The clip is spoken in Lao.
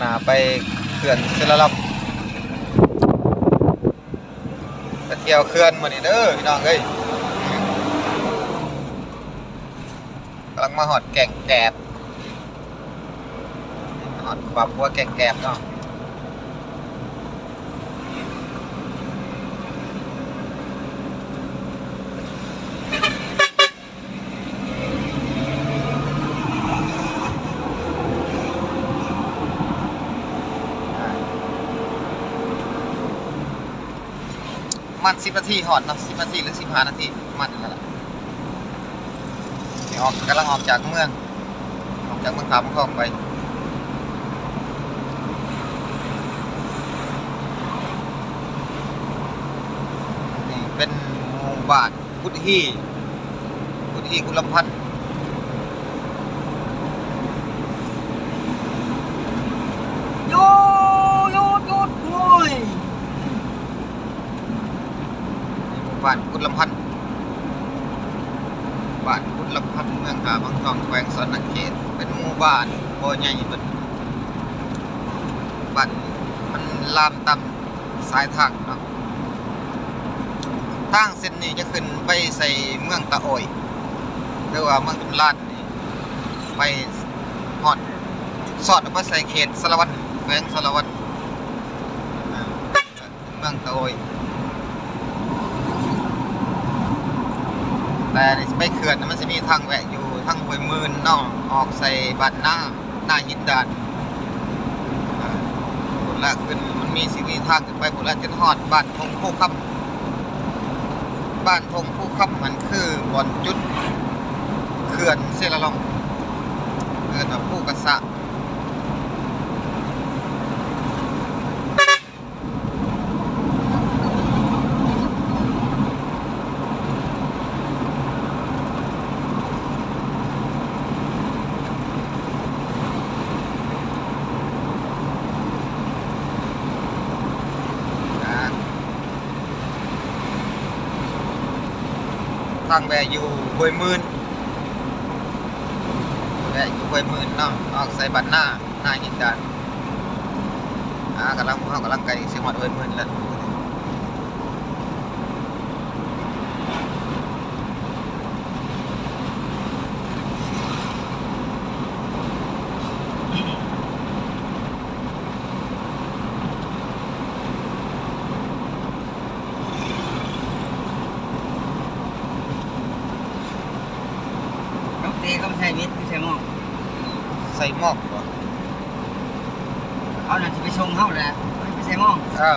ຫາໄປເຂື່ອນເຊລາລອງ ໄປທ່ຽວເຂື່ອນມື້ນີ້ເດີພີ່ນ້ອງເອີຍ. ກຳລັງມາຮອດແກ້ງແກບ ຮອດຄອບຄົວແກ້ງແກບເນາະ. ປະມານສິບນາທີຮອດເນາະ ສິບນາທີ ຫຼື ສິບຫ້ານາທີ ປະມານນັ້ນແຫຼະ. ນີ້ອອກ ກຳລັງອອກຈາກເມືອງ ອອກຈາກເມືອງທ່າໝາກທອງໄປ. ນີ້ເປັນໝູ່ບ້ານ ກຸດຮີ ກຸດຮີ ກຸດລຳພັນ. ໂຍ ໂຍ ໂຍ ໂອ້ຍ ນີ້ໝູ່ບ້ານກຸດລຳພັນ ບ້ານກຸດລຳພັນ ເມືອງທ່າໝາກທອງ ແຂວງສະຫວັນນະເຂດ. ເປັນໝູ່ບ້ານບໍ່ໃຫຍ່ ເປັນບ້ານ ມັນລາມຕາມ ສາຍທາງເນາະ. ທາງເສັ້ນນີ້ຈະຂຶ້ນໄປໃສ່ເມືອງຕາໂອ້ຍ ຫຼືວ່າເມືອງຈຸນລານນີ້ ໄປຮອດ ສອດອອກໄປໃສ່ເຂດສາລະວັນ ແຂວງສາລະວັນ ເມືອງຕາໂອ້ຍ. ແຕ່ໄປເຂື່ອນມັນຊິມີທາງແວະຢູ່ທາງຫ້ວຍໝື່ນເນາະ ອອກໃສ່ບ້ານນາ ນາຫີນດານ ພຸ້ນລະ ຂຶ້ນ ມັນມີ ຊິມີທາງຂຶ້ນໄປພຸ້ນລະ ຈົນຮອດບ້ານທົ່ງພູຄຳ. ບ້ານທົ່ງພູຄຳຫັ້ນຄືບ່ອນຈຸດເຂື່ອນເຊລາລອງ ເອີ້ນວ່າພູກະສະ. ທາງແວະຢູ່ຫ້ວຍໝື່ນ ແວະຢູ່ຫ້ວຍໝື່ນເນາະ ອອກໃສ່ບ້ານນາ ນາຫີນດານ. ອາ ກຳລັງ ພວກເຮົາກຳລັງໃກ້ຊິຮອດຫ້ວຍໝື່ນແລ້ວ. ນ້ອງເຕ ເຂົາໃສ່ເບັດ ຫຼື ໃສ່ໝອກ? ໃສ່ໝອກບໍ? ເຂົານັ້ນຊິໄປສົ່ງເຮົາແຫຼະ ເຂົາຊິໄປໃສ່ໝອກ. ເອີ.